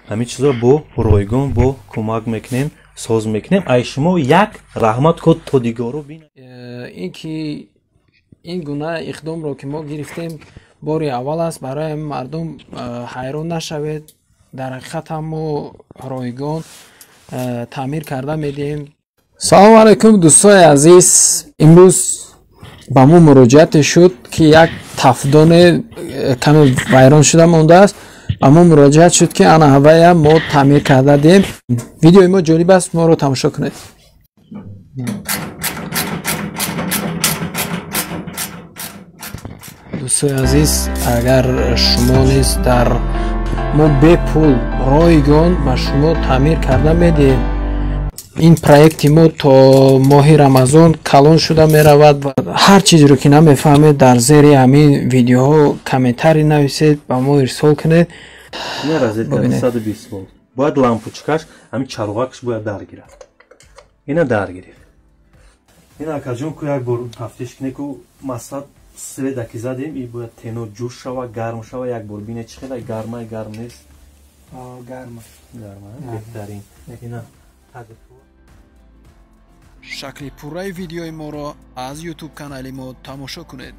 Ҳамин чизро бо ройгон бо кӯмак мекунем, соз мекунем. Ай шумо як раҳмат код то дигару бин. Ин ки ин гуна иқдомро ки мо гирифтем, бори аввал аст. Барои мардум ҳайрон нашавед. Дар ҳақиқат ҳам мо ройгон таъмир карда медиҳем. Салому алайкум, дӯстони азиз. Имрӯз ба мо муроҷиате шуд, ки як тафдоне каме вайрон шуда мондааст. Ба мо муроҷиат шуд, ки ана ҳавая мо таъмир карда диҳем. Видеои мо ҷолиб аст, моро тамошо кунед. Дӯстои азиз, агар шумо низ дар мо бепул ройгон ба шумо таъмир карда медиҳем. Ин проекти мо то моҳи Рамазон калон шуда меравад ва ҳар чизеро ки намефаҳмед, дар зери ҳамин видеоҳо комментарий нависед, ба мо ирсол кунед. Бубинед. 120 волт бояд лампочкаш, ҳамин чароғакаш бояд дар гирад. Ина дар гирифт. Ина, акаҷон, ку як бор тафтиш кунед, ку масалан света ки задем, и бояд тено ҷӯш шава, гарм шава. Як бор бине, чӣ хела гармай, гарм нест? Гарма. Гарма, беҳтарин. Ина. Шакли пурраи видеои моро аз Ютуб канали мо тамошо кунед.